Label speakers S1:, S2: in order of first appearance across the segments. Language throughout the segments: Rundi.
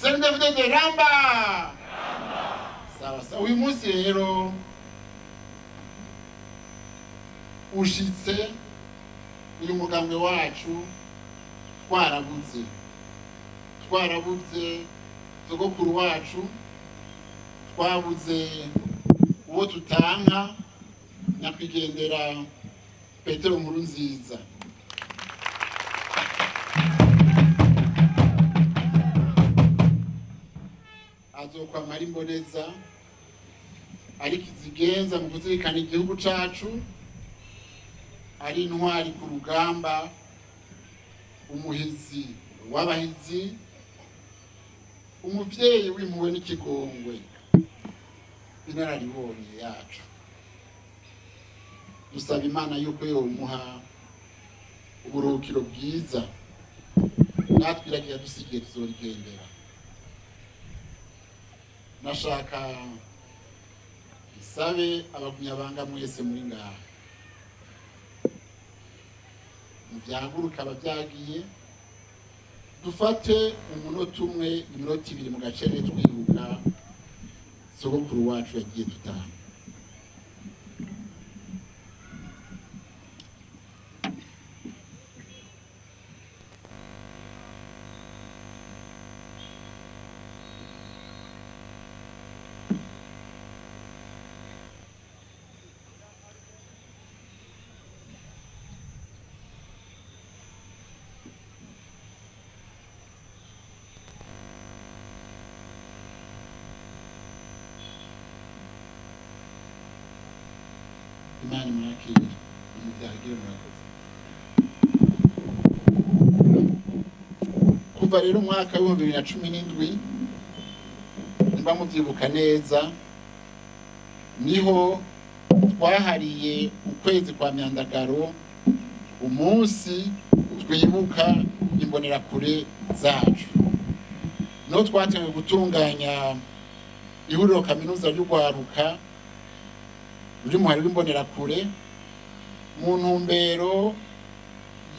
S1: CNDD-FDD ramba. Sawa sawa. Uyu munsi rero ushitse uyu mugambwe wacu twarabuze sogokuru wacu, twabuze uwo tutanka, nyakwigendera Petero Nkurunziza. Azokwama ari imboneza, ariko izigenza mu kuzirikana igihugu cacu, ari intwari ku rugamba, umuhizi w'abahizi, umuvyeyi w'impuhwe n'ikigongwe, inararibonye yacu. Dusaba Imana yuko yomuha uburuhukiro bwiza, natwe iragiye dusigiye tuzorigendera. Nashaka isabe abagumyabanga mwese muri ngaha muvyaguruka abavyagiye, dufate umunota umwe, iminota ibiri mu gacere, twibuka sogokuru wacu yagiye dutanga. Imana imwakire, imuvyagire. Murakoze. Kuva rero umwaka w'2017, nimba muvyibuka neza, niho twahariye ukwezi kwa Myandagaro umunsi twibuka imbonerakure zacu. Niho twatewe gutunganya ihuriro kaminuza ry'urwaruka ruri muhari w'imbonerakure, mu ntumbero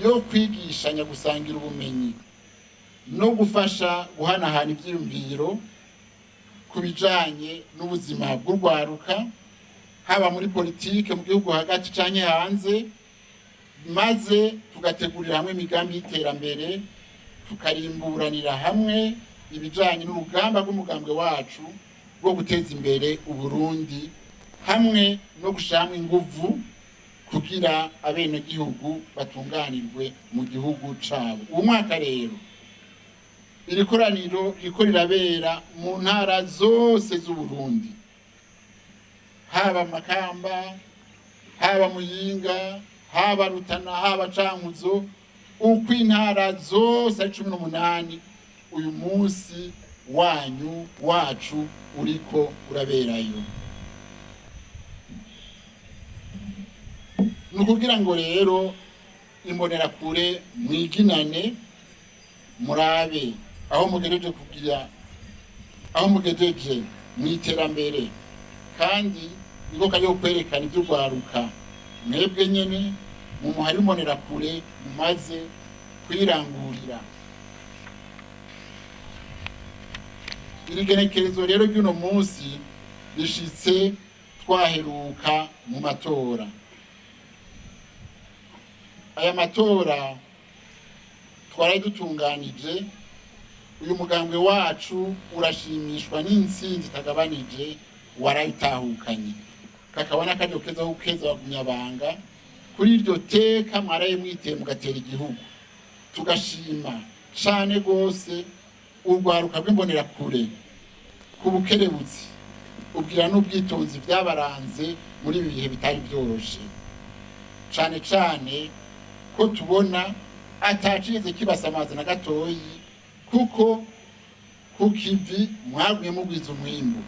S1: yo kwigishanya, gusangira ubumenyi no gufasha guhanahana ivyiyumviro ku bijanye n'ubuzima bw'urwaruka, haba muri politike mu gihugu hagati canke hanze, maze tugategurira hamwe imigambi y'iterambere, tukarimburanira hamwe ibijanye n'urugamba rw'umugambwe wacu rwo guteza imbere Uburundi, hamwe no gushiramwo inguvu kugira abenegihugu batunganirwe mu gihugu cabo. Uwu mwaka rero iri koraniro ririko rirabera mu ntara zose z'Uburundi, haba Makamba, haba Muyinga, haba Rutana, haba Cankuzo, uko intara zose ari 18. Uyu munsi wanyu wacu uriko uraberayo. Ni ukugira ngo rero imbonerakure mwiginane, murabe aho mugejeje, kugira aho mugejeje mu iterambere, kandi niko kajya kwerekana iby'urwaruka mwebwe nyene mu muhari imbonerakure mumaze kwirangurira. Iri genekerezo rero ry'uno munsi rishitse twaheruka mu matora. Aya matora twaraye dutunganije, uyu mugambwe wacu urashimishwa n'intsinzi itagabanije warayitahukanye, kakaba n'akaryo keza ko keza abagumyabanga kuri iryo teka mwaraye mwiteye mugatera igihugu. Tugashima cane gose urwaruka rw'imbonerakure ku bukerebutsi, ubwira n'ubwitonzi vyabaranze muri ibi bihe bitari vyoroshe, cane cane ko tubona atacigeze kibasamaza na gatoyi, kuko ku kivi mwagumye mugwiza umwimbu.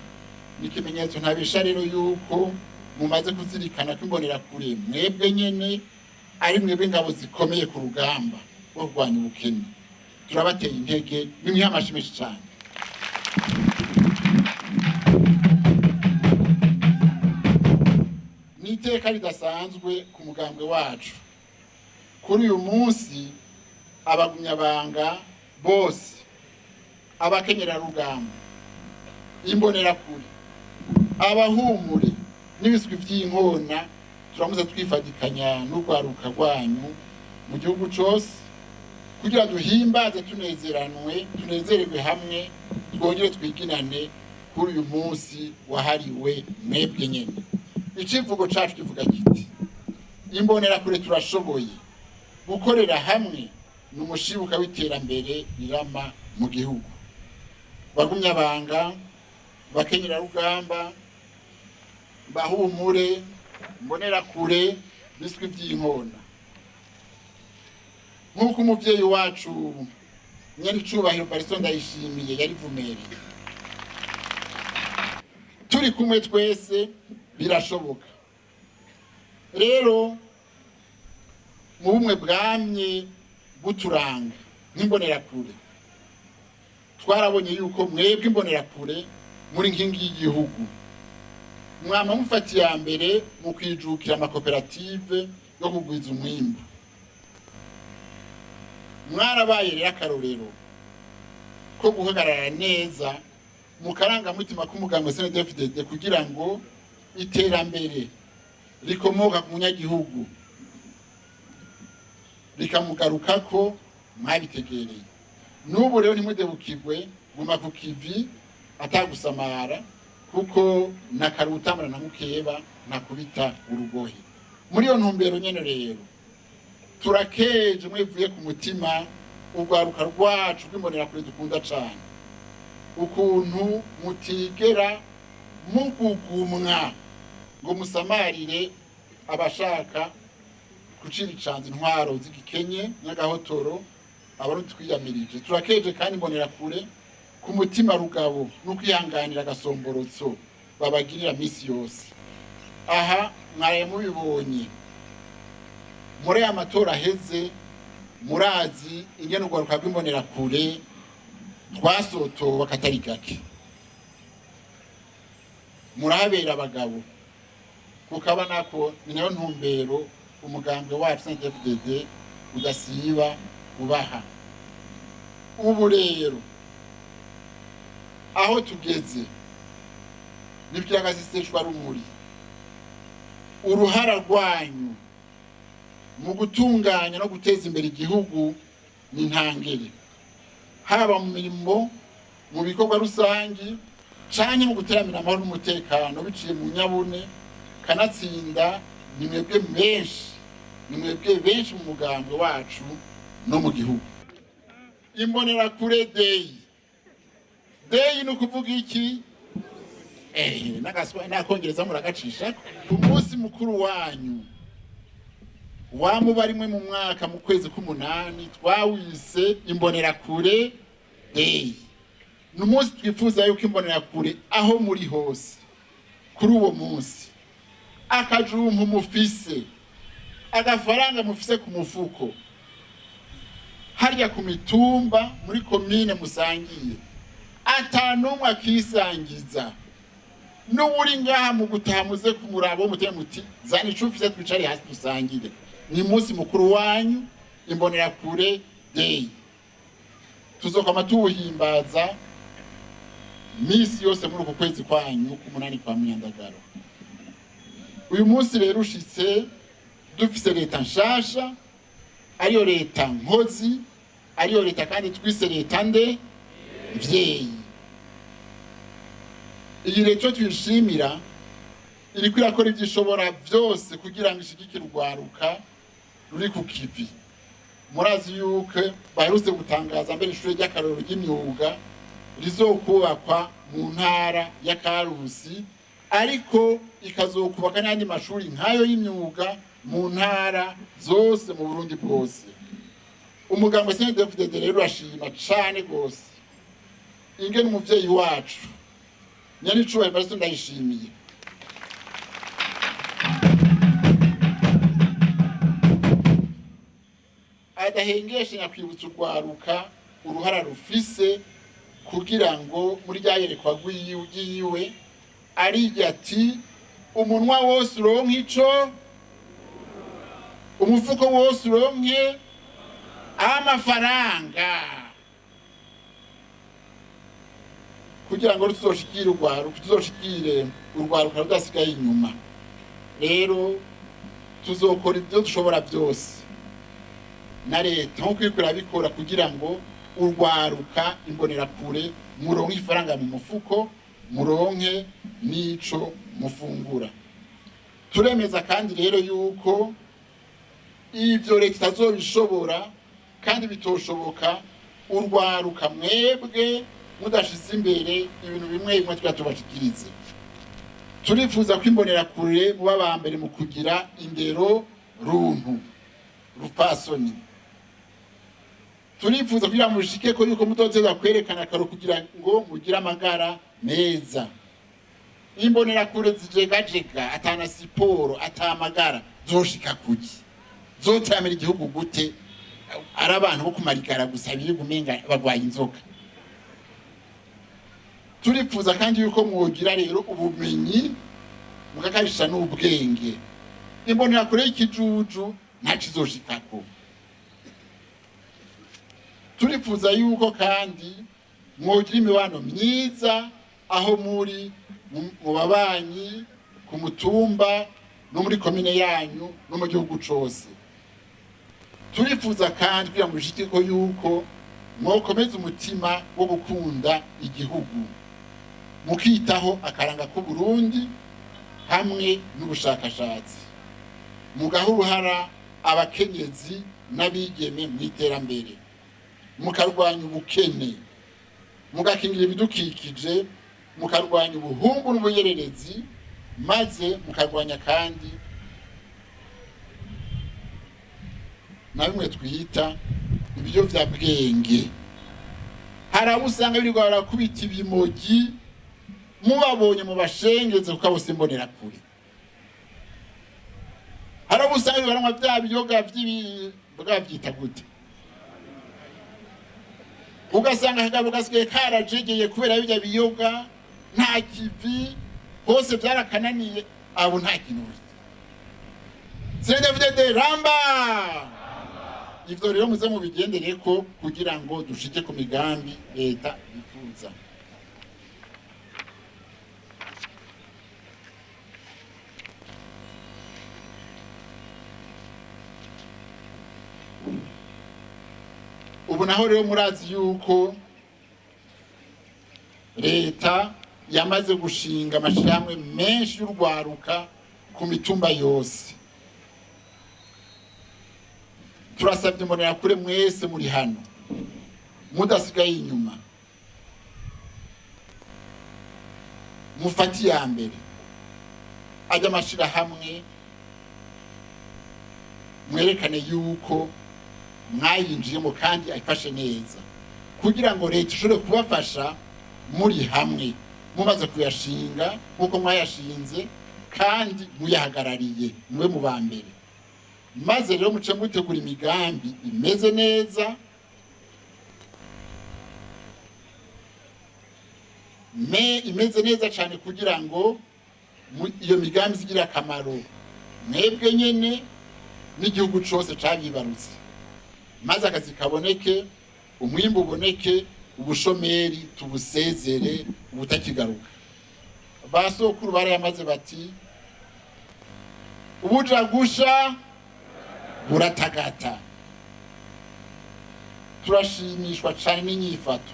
S1: Ni ikimenyetso ntabesha rero yuko mumaze kuzirikana ko imbonerakure mwebwe nyene ari mwebwe ingabo zikomeye ku rugamba rwo kurwanya ubukene. Turabateye intege, nimwihe amashi menshi cane. Ni iteka ridasanzwe ku mugambwe wacu kuri uyu munsi abagumyabanga bose. Abakenyerarugamba, imbonerakure, abahumure n'ibiswi vy'inkona, turamuze twifadikanya n'urwaruka rwanyu mu gihugu cose kugira duhimbaze, tunezeranwe, tunezererwe hamwe, twongere twiginane kuri uyu munsi wahariwe mwebwe nyene. Icivugo cacu kivuga kiti: "Imbonerakure turashoboye, gukorera hamwe ni umushibuka w'iterambere rirama mu gihugu." Bagumyabanga, bakenyerarugamba, bahumure, mbonerakure, biswi vy'inkona, nk'uko umuvyeyi wacu nyenicubahiro Evariste Ndayishimiye yarivumereye, turi kumwe twese birashoboka. Rero mu bumwe bwamye buturanga nk'imbonerakure, twarabonye yuko mwebwe imbonerakure muri nkingi y'igihugu, mwama mufata iya mbere mu kwijukira amakoperative yo kugwiza umwimbu. Mwarabaye rero akarorero ko guhagarara neza mu karangamutima k'umugambwe CNDD-FDD kugira ngo iterambere rikomoka ku munyagihugu rikamugarukako. Mwabitegereye n'ubu rero, ntimudebukirwe, guma ku kivi atagusamara, kuko nakarutamara na mukeba ntakubita urugohe. Muri iyo ntumbero nyene rero, turakeje mwivuye ku mutima urwaruka rwacu rw'imbonerakure dukunda cane, ukuntu mutigera mugugumwa ngo musamarire abashaka gucira icanza intwaro z'igikenye n'agahotoro abarundi twiyamirije. Turakeje kandi imbonerakure ku mutima rugabo no kwihanganira agasomborotso babagirira misi yose. Aha mwaraye mubibonye muri aya matora aheze, murazi ingene urwaruka rw'imbonerakure twasotowe akatari gake. Murahabera abagabo, kukaba nako ni nayo ntumbero umugambwe wacu CNDD-FDD udasiba ubaha. Ubu rero aho tugeze n'ivy'agaseseshwa rumuri, uruhara rwanyu mu gutunganya no guteza imbere igihugu ni ntangere, haba mu mirimo, mu bikorwa rusangi canke mu guteramira amahoro n'umutekano biciye mu nyabune. Kanatsinda ni mwebwe benshi, ni mwebwe benshi mu mugambwe wacu no mu gihugu. Imbonerakure Day, day ni ukuvuga iki? N'akongereza muragacisha. Umunsi mukuru wanyu wamuba rimwe mu mwaka mu kwezi k'umunani, twawise Imbonerakure Day. Ni umunsi twifuza yuko imbonerakure aho muri hose kuri uwo munsi, akajumpu mufise, agafaranga mufise ku mufuko, harya ku mitumba, muri komine musangiye, atanumwe akisangiza n'uwuri ngaha, mu gutaha muze kumuraba muteye muti: "Zana ico ufise twicare hasi dusangire." Ni umunsi mukuru wanyu, Imbonerakure Day, tuzokama tuwuhimbaza misi yose muri uku kwezi kwanyu k'umunani kwa Myandagaro. Uyu munsi rero ushitse dufise leta nshasha, ariyo leta nkozi, ariyo leta kandi twise leta nde mvyeyi. Iyi leta, ico tuyishimira, iriko irakora ivyo ishobora vyose kugira ngo ishigikire urwaruka ruri ku kivi. Murazi yuko baherutse gutangaza mbere ishure ry'akarorero ry'imyuga rizokubakwa mu ntara ya Karusi, ariko ikazokubaka n'ayandi mashuri nk'ayo y'imyuga mu ntara zose mu Burundi bwose. Umugambwe CNDD-FDD rero urashima cane gose ingene umuvyeyi wacu nyanicubahiro Evariste Ndayishimiye adahengeshe nyakwibutsa urwaruka uruhara rufise kugira ngo muri rya yerekwa ryiwe arirya ati: "Umunwa wose uronke ico, umufuko wose uronke amafaranga." Kugira ngo tuzoshikire urwaruka, tuzoshikire urwaruka rudasigaye inyuma, rero tuzokora ibyo dushobora byose na leta nkuko iriko irabikora, kugira ngo urwaruka imbonerakure muronke ifaranga mu mufuko, muronke n'ico mufungura. Turemeza kandi rero yuko ivyo leta itazobishobora kandi bitoshoboka urwaruka mwebwe mudashize imbere ibintu bimwe bimwe twatubashikirize. Turifuza ko imbonerakure muba ba mbere mu kugira indero runtu rupasoni. Turifuza kugira mushike ko yuko mutozeza kwerekana akaro kugira ngo mugire amagara meza. Imbonerakure zijegajega atana siporo atamagara zoshika kuki? Zoteramira igihugu gute? Ari abantu bo kumarigara gusa birirwa umenga bagwaye inzoka. Turifuza kandi yuko mwogira rero ubumenyi mugakarisha n'ubwenge. Imbonerakure y'ikijuju ntaco izoshikako. Turifuza yuko kandi mwogira imibano myiza aho muri mu babanyi, ku mutumba, no muri komine yanyu, no mu gihugu cose. Turifuza kandi kugira ngo mushikeko yuko mwokomeza umutima wo gukunda igihugu, mukitaho akaranga k'Uburundi hamwe n'ubushakashatsi, mugaha uruhara abakenyezi n'abigeme mu iterambere, mukarwanya ubukene, mugakingira ibidukikije, mukarwanya ubuhungu n'ubuyererezi, maze mukarwanya kandi na bimwe twita ibiyovyabwenge. Hari abo usanga birirwa barakubita ibimogi, mubabonye mubashengeze kuko abo simbonerakure. Hari abo usanga birirwa baranywa vya biyoga bwavyita gute, ugasanga akagabo gasigaye karajegeye kubera birya biyoga, nta kivi hose vyarakananiye, abo nta kintu bafite. CNDD-FDD ramba! Ivyo rero muze mubigendereko kugira ngo dushike ku migambi leta yifuza. Ubu naho rero murazi yuko leta yamaze gushinga amashirahamwe menshi y'urwaruka ku mitumba yose. Turasabye imbonerakure mwese muri hano mudasigaye inyuma, mufate iya mbere ajya amashirahamwe, mwerekane yuko mwayinjiyemo kandi ayifashe neza, kugira ngo leta ishobore kubafasha muri hamwe mumaze kuyashinga nk'uko mwayashinze kandi muyahagarariye mube mu ba mbere. Maze rero muce mutegura imigambi imeze neza, me imeze neza cyane, kugira ngo iyo migambi igire akamaro mwebwe nyene n'igihugu cose cabibarutse, maze akazi kaboneke, umwimbu uboneke, ubushomeri tubusezere ubutakigaruka. Ba sokuru barayamaze bati ubuja gusha buratagata. Turashimishwa cane n'inyifato,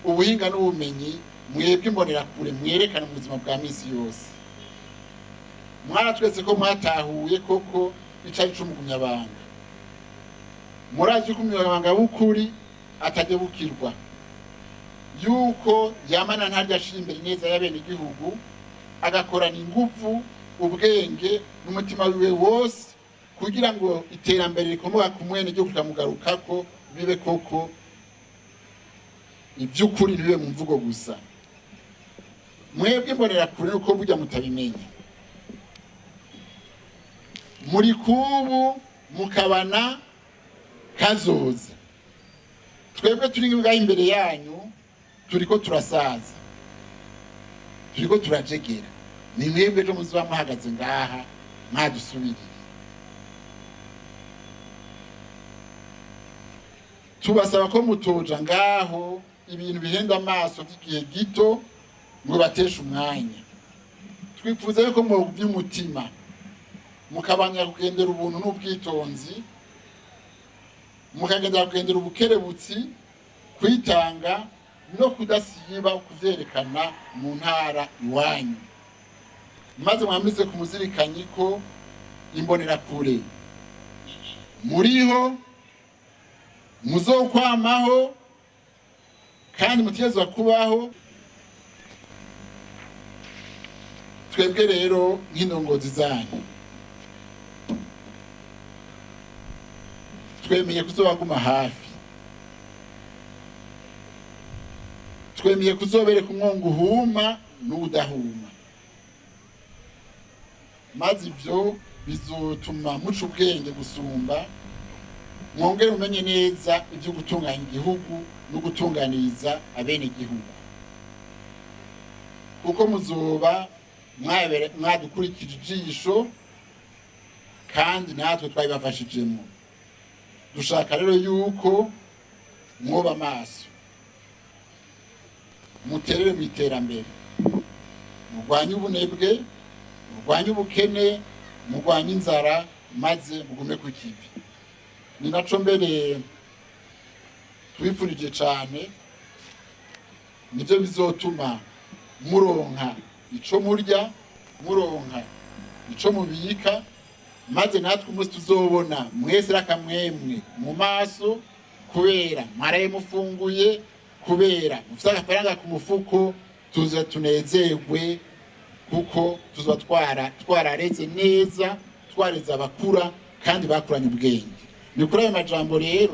S1: ubuhinga n'ubumenyi mwebwe imbonerakure mwerekana mu buzima bwa misi yose. Mwaratwese ko mwatahuye koko icari c'umugumyabanga. Murazi ko umunyamabanga w'ukuri atajya bukirwa, yuko yamana ntarya ashira imbere neza y'abenegihugu, agakorana inguvu, ubwenge n'umutima wiwe wose kugira ngo iterambere rikomoka ku mwenegihugu rikamugarukako bibe koko iby'ukuri, ntibibe mu mvugo gusa. Mwebwe imbonerakure uko burya mutabimenya, muri kubu mukabana kazoza. Twebwe turi ngaho imbere yanyu turiko turasaza, turiko turajegera, ni mwebwe ejo muzoba muhagaze ngaha mwadusubiriye. Tubasaba ko mutoja ngaho Ibintu bihenda amaso by'igihe gito ngo bateshe umwanya. Twifuza yuko mwogumya umutima, mukabandanya kugendera ubuntu n'ubwitonzi, mukagendera kugendera ubukerebutsi, kwitanga no kudasiba kuvyerekana mu ntara iwanyu, maze mwamize ku muzirikanyi ko imbonerakure muriho, muzokwamaho kandi mutegerezwa kubaho. Twebwe rero nk'indongozi zanyu twemeye kuzobaguma hafi, twemeye kuzobereka umwongo uhuma n'udahuma, maze ivyo bizotuma muca ubwenge gusumba, mwongere mumenye neza ivyo gutunganya igihugu no gutunganiriza abenegihugu, kuko muzoba mwadukurikije ijisho kandi natwe twabibafashijemo. Dushaka rero yuko mwoba amaso, muterere mu iterambere, murwanye ubunebwe, murwanye ubukene, murwanye inzara, maze mugume ku kivi. Ni naco mbere twifurije cane, nivyo bizotuma muronka ico murya, muronka ico mubika, maze natwe umunsi tuzobona mwese rakamwemwe mu maso kubera mwaraye mufunguye, kubera mufite agafaranga ku mufuko, tuze tunezerwe kuko tuzoba twarareze neza, twareze abakura kandi bakuranye ubwenge. Ni kuri ayo majambo rero.